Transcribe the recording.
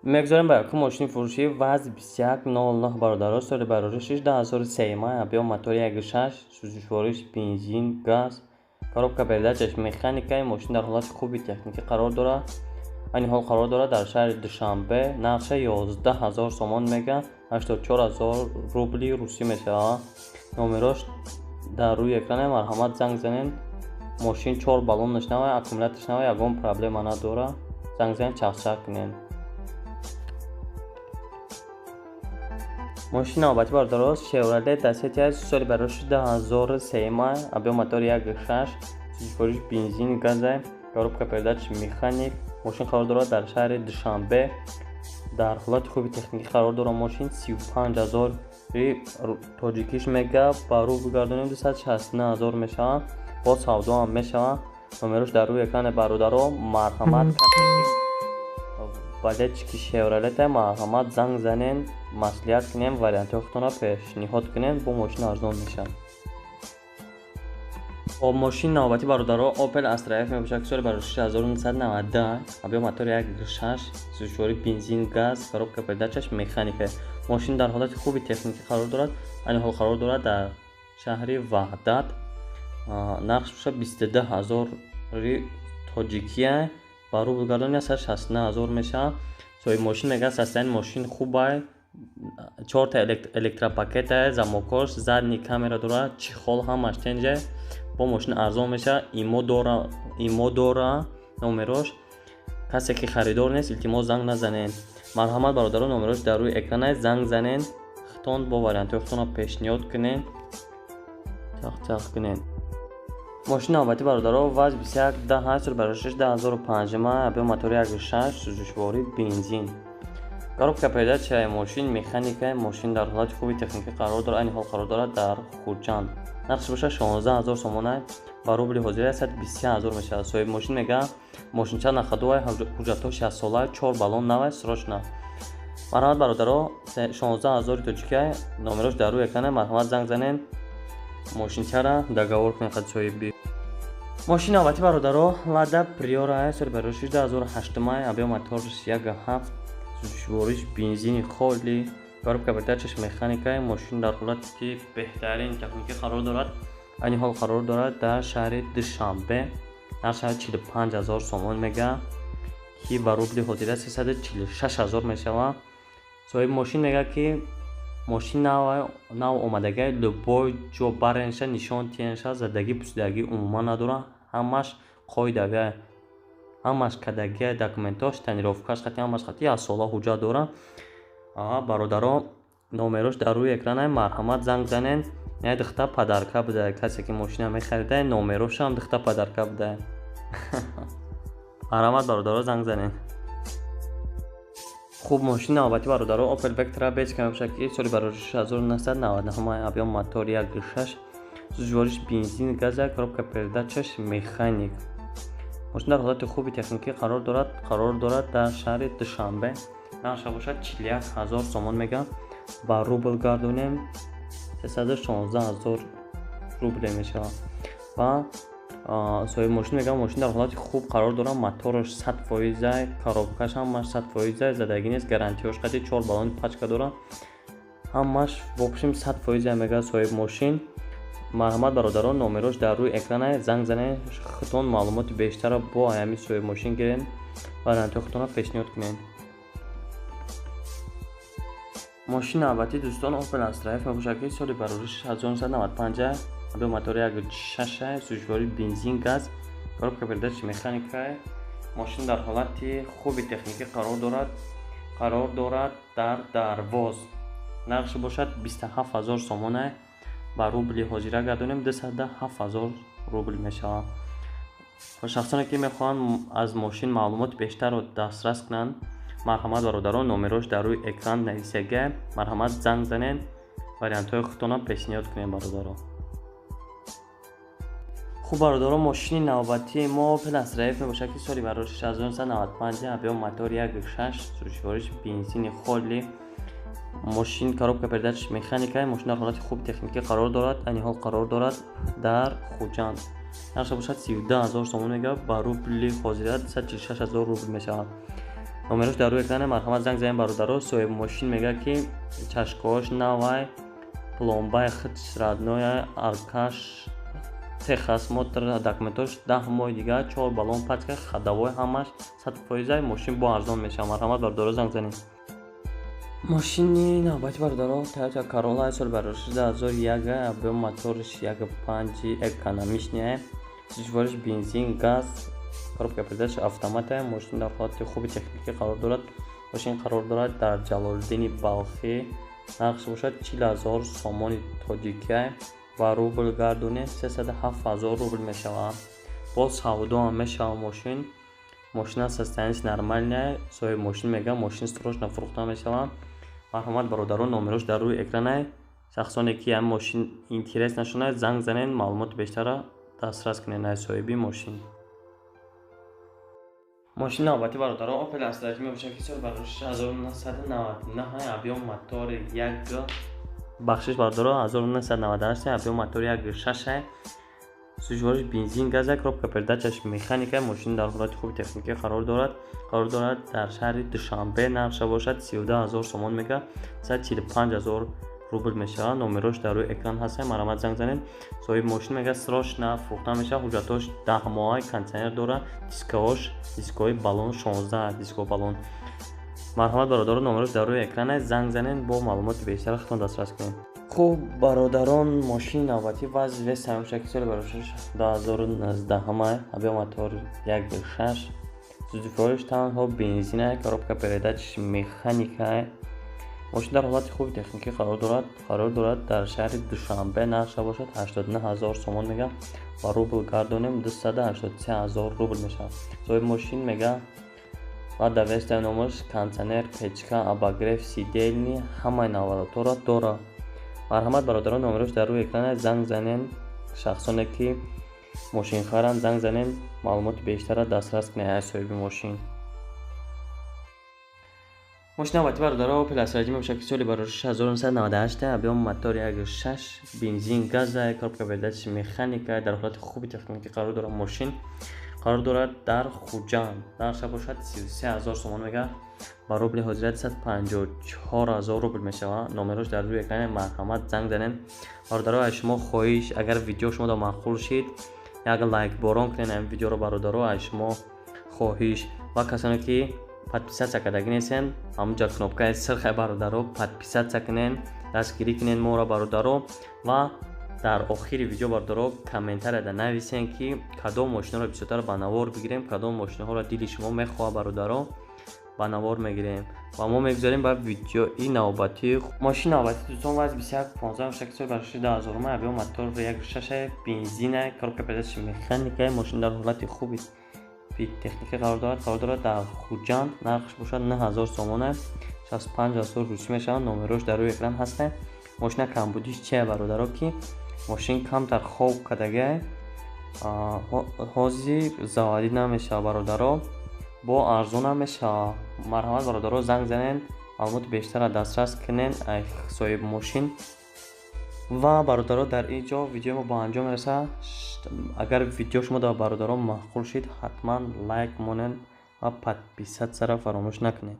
Мегузорем ба якум мошини фурӯшӣ ВАЗ 2109, бародаро, соли бароришиш 2003, объём мотори 1.6, сӯзишвориш бензин, газ, коробка передачаш механика. Мошин дар ҳолати хуби техникӣ қарор дорад. Айни ҳол қарор дорад дар шаҳри Душанбе. Нархша 11 000 сомон мега, 84 000 рубли русӣ мешавад. Номерош дар рӯи экране, марҳамат, занг занед. Мошин чор баллонаш навай, аккумуляторш навай, ягон проблема надорад. Занг занед, чахчах кунед. Мошини навбатӣ, бародаро, Шевроле Ласетия, соли барориши 2003, объём мотори 1.6, сӯзишвориш бензин, газа, коробка передач механик. Мошин қарор дорад дар шаҳри Душанбе, дар ҳолати хуби техникӣ қарор дорад. Мошин 35 000-и тоҷикиш мега, ба рубл гардонем 269 000 мешавад. Боз савдо ҳам мешавад. Номерош дар рӯи экране, бародаро, марҳамат, касе ки болельщики Шевролета, марҳамат, занг занен, маслиҳат кунем, вариантҳои худтонро пешниҳод кунем, бо мошин арзон мешавад. Хоб, мошини навбатӣ, бародаро, Opel Astra F мебошад, ки соли барориши 1990, объём мотори 1.6, сӯзишворӣ бензин, газ, коробка передачаш механика. Мошин дар ҳолати хуби техникӣ қарор дорад. Айни ҳол қарор дорад дар шаҳри Ваҳдат. Нархш бошад 22 000-и тоҷикия, ба рубл гардон 169 000 мешавад. Соҳиби мошин мегӯяд, состояние мошин хубай, чорта электропакета, замокош, задний камера дорад, чехол ҳамаш тенҷа. Бо мошин арзон мешавад. Имо дора номерош. Касе ки харидор нест, илтимос, занг назанед. Марҳамат, бародаро, номерош дар рӯи экран, занг занед, худтон бо вариантҳои худтонро пешниҳод кунед, чахчах кунед. Мошини навбатӣ, бародаро, ВАЗ 2110, соли бароришиш 2005, объём мотори 1.6, сӯзишворӣ бензин, коробка передачаи мошин механика. Мошин дар ҳолати хуби техникӣ қарор дорад. Айни ҳол қарор дорад дар Хуҷанд. Нархш бошад 16 000 сомона, ба рубли ҳозира 123 000 мешавад. Соҳиби мошин мегӯяд, мошинча на ходу, ҳуҷҷатҳо 60 сола, чор баллон навай, срочно. Марҳамат, бародаро, 16 000-и тоҷикия, номерош дар рӯи экране, марҳамат, занг занед, мошинчара договор кунед қад соҳиби мошини навбатӣ, бародаро, Лада Приора, соли барориши 2008, объём моторш 1.7, сӯзишвориш бензини холи, коробка передачаш механика. Мошин дар ҳолати беҳтарин техникӣ қарор дорад. Айни ҳол қарор дорад дар шаҳри Душанбе. Нархш 45 000 сомон мега, ки ба рубли ҳозира 346 000 мешавад. Соҳиби мошин мегӯяд, ки мошин нав омадагай, любой ҷо баренша, нишон тиенша, задагӣ пусидагӣ умуман надорад, ҳамаш қоидавия, ҳамаш кадагия, документош, тонировкаш хати, ҳамаш хати, як сола ҳуҷҷат дорад. Бародаро, номерош дар рӯи экрана, марҳамат, занг занед. Як духта подарка буда, касе ки мошина мехарида, номерошам духта подарка буда. Марҳамат, бародаро, занг занед. Хуб, мошини навбатӣ, бародаро, Opel Vectra бечка мебошад, ки соли барориши 1999, объём мотор 1.6, сӯзишвориш бензин, газа, коробка передачаш механик. Мошин дар ҳолати хуби техникӣ қарор дорад. Қарор дорад дар шаҳри Душанбе. Нархша бошад 41 000 сомон мегӯяд, ба рубл гардонем 316 000 рубле мешавад. Ва соҳиби мошин мегӯяд, мошин дар ҳолати хуб қарор дорад, мотораш 100 фоиза, коробкаш ҳамаш 100 фоиза, задагӣ нест, гарантиёш қати, чор баллони пачка дорад, ҳамаш в общем 100 фоиза, мегӯяд соҳиби мошин. Марҳамат, бародарон, номерош дар рӯи экрана, занг занед, худтон маълумоти бештарро бо ҳамин соҳиби мошин гиред, вариантҳои худтонро пешниҳод кунед. Мошини навбатӣ, дӯстон, Opel Astra F мебошад, ки соли барориши 1995, объём мотори 1.6, сӯзишворӣ бензин, газ, коробка передачи механика. Мошин дар ҳолати хуби техникӣ қарор дорад. Қарор дорад дар Дарвоз. Нархш бошад 27 000 сомона, ба рубли ҳозира гардонем 207 000 рубл мешавад. Шахсоне ки мехоҳанд аз мошин маълумоти бештарро дастрас кунанд, марҳамат, бародарон, номерош дар рӯи экран нависага, марҳамат, занг занед, вариантҳои худтонро пешниҳод кунед, бародаро. Хуб, бародаро, мошини навбатии мо Opel Astra F мебошад, ки соли барориши 1995, объём мотор 1.6, сӯзишвориш бензини холи, мошин коробка передач механика. Мошин дар ҳолати хуби техникӣ қарор дорад. Айни ҳол қарор дорад дар Хуҷанд. Нархша бошад 32 000 сомон мегӯяд, ба рубли ҳозира 246 000 рубл мешавад. Номерош дар рӯи экране, марҳамат, занг занед, бародаро. Соҳиби мошин мегӯяд, ки чашкаҳош навай, пломбаи худш родной, аркаш техосмотр, документош 10 моҳи дигар, чор баллон пачка, ходовой ҳамаш 100%. Мошин бо арзон мешавад. Марҳамат, бародаро, занг занед. Мошини навбати, бародаро, Toyota Corolla, соли барориши 2001, объём моториш 1,5, экономичный, сӯзишвориш бензин, газ, коробка передач автомата. Мошин дар ҳолати хуби техникӣ қарор дорад. Мошин қарор дорад дар Ҷалолиддини Балхӣ. Нархш бошад 40 000 сомони тоҷикия, ба рубл гардонем, 307 000 рубл мешавад. Боз савдоам мешавад мошин. Мошина состоянияш нормальная. Соҳиби мошин мегӯяд, мошин срочно фурӯхта мешавад. Марҳамат, бародарон, номерош дар рӯи экранае. Шахсоне ки ҳамин мошин интерес нашунад, занг занед, маълумоти бештарро дастрас кунед аз соҳиби мошин. Мошини навбатӣ, бародарон, Opel Astra мебошад, ки соли барориши 1999, объём мотори як, бахшиш, бародаро, 1998, объём мотори 1,6, сӯзишвориш бензин, газа, коробка передачаш механика. Мошин дар ҳолати хуби техникӣ қарор дорад. Қарор дорад дар шаҳри Душанбе. Нархша бошад 32 000 сомон мега, 145 000 рубл мешавад. Номерош дар рӯи экран ҳаст, марҳамат, занг занед. Соҳиби мошин мега, срочно фурӯхта мешавад. Ҳуҷҷатҳош 10 моҳа, кондитсионер дорад, дискаҳош, дискҳои баллон, 16 диско баллон. Марҳамат, бародарон, номерош дар рӯи экран аст, занг занед, бо маълумоти бештар худтон дастрас кунед. Хуб, бародарон, мошини навбатӣ ВАЗ Веста мебошад, ки соли бароришаш 2019, объём мотор 1,6, сӯзишвориш танҳо бензина, коробка передач механика. Мошин дар ҳолати хуби техникӣ қарор дорад. Қарор дорад дар шаҳри Душанбе. Нархша бошад 89 000 сомон мега, ба рубл гардонем, 283 000 рубл мешавад. Соҳиби мошин мега, Лада Веста номаш, кондитсионер, печка, обогрев сидений, ҳамаи навбатҳоро дорад. Марҳамат, бародарон, номерош дар рӯи экран аст, занг занед. Шахсоне ки мошинхаранд, занг занед, маълумоти бештарро дастрас кунед аз соҳиби мошин. Мошини навбатӣ, бародаро, Opel Astra мебошад, ки соли барориши 1998, объём мотор 1,6, бензин, газа, коробка передач механика, дар ҳолати хуби техникӣ қарор дорад. Мошин қарор дорад дар Хуҷанд. Нархша бошад 33 000 сомон мега, ба рубли ҳозира 154 000 рубл мешавад. Номерош дар рӯи экране, марҳамат, занг занед. Бародаро, аз шумо хоҳиш, агар видео шумо маъқул шид, як лайк борон кунед ҳамин видеоро, бародаро, аз шумо хоҳиш. Ва касоне ки подписаться кардагӣ нестен, ҳамунҷа кнопкаи сирхе, бародаро, подписаться кунен, дастгирӣ кунен моро, бародаро. Ва дар охири видео, бародаро, комментарияда нависен, ки кадом мошинаро бисёртар ба навор бигирем, кадом мошинаҳоро дили шумо мехоҳад, бародаро, ба навор мегирем. Ва мо мегузарем ба видеои навбатӣ. Мошини навбатӣ, дӯстон, ВАЗ 2115 шакли, соли бароши 2000, объём мотор 1,6, бензина, коробка передачи механика. Мошин дар ҳолати хуби техникӣ қарор дорад. Қарор дорад дар Хуҷанд. Нархш бошад 9000 сомона, 65 000 русӣ мешавад. Номерош дар рӯи экран ҳаста. Мошина камбудиш чия, бародаро? Ки мошин камтар хоб кардагай, ҳозир заводить намешавад, бародаро, бо арзонам мешавад. Марҳамат, бародаро, занг занед, маълумоти бештарро дастрас кунед соҳиби мошин. Ва, бародаро, дар ин ҷо видеои мо ба анҷом мерасад. Агар видео шумо дар, бародаро, маъқул шид, ҳатман лайк монед ва подписатьсяро фаромӯш накунед.